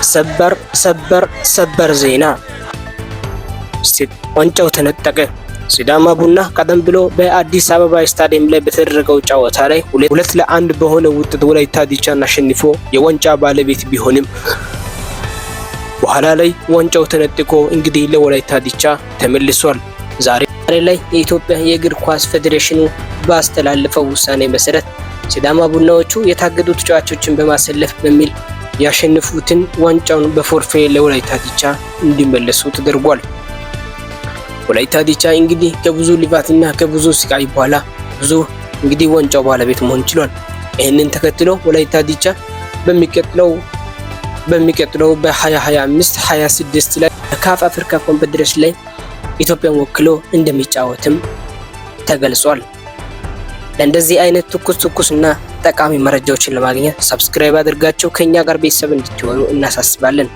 ሰበር ሰበር ሰበር ዜና! ዋንጫው ተነጠቀ። ሲዳማ ቡና ቀደም ብሎ በአዲስ አበባ ስታዲየም ላይ በተደረገው ጨዋታ ላይ 2-1 በሆነ ውጤት ወላይታ ዲቻን አሸንፎ የዋንጫ ባለቤት ቢሆንም በኋላ ላይ ዋንጫው ተነጥቆ እንግዲህ ለወላይታ ዲቻ ተመልሷል። ዛሬ ላይ የኢትዮጵያ የእግር ኳስ ፌዴሬሽኑ ባስተላለፈው ውሳኔ መሰረት ሲዳማ ቡናዎቹ የታገዱ ተጫዋቾችን በማሰለፍ በሚል ያሸነፉትን ዋንጫውን በፎርፌ ለወላይታ ዲቻ እንዲመለሱ ተደርጓል። ወላይታ ዲቻ እንግዲህ ከብዙ ልፋትና ከብዙ ስቃይ በኋላ ብዙ እንግዲህ ዋንጫው ባለቤት መሆን ችሏል። ይህንን ተከትሎ ወላይታ ዲቻ በሚቀጥለው በ2025 26 ላይ በካፍ አፍሪካ ኮንፌዴሬሽን ላይ ኢትዮጵያን ወክሎ እንደሚጫወትም ተገልጿል። ለእንደዚህ አይነት ትኩስ ትኩስ እና ጠቃሚ መረጃዎችን ለማግኘት subscribe አድርጋችሁ ከኛ ጋር ቤተሰብ እንድትሆኑ እናሳስባለን።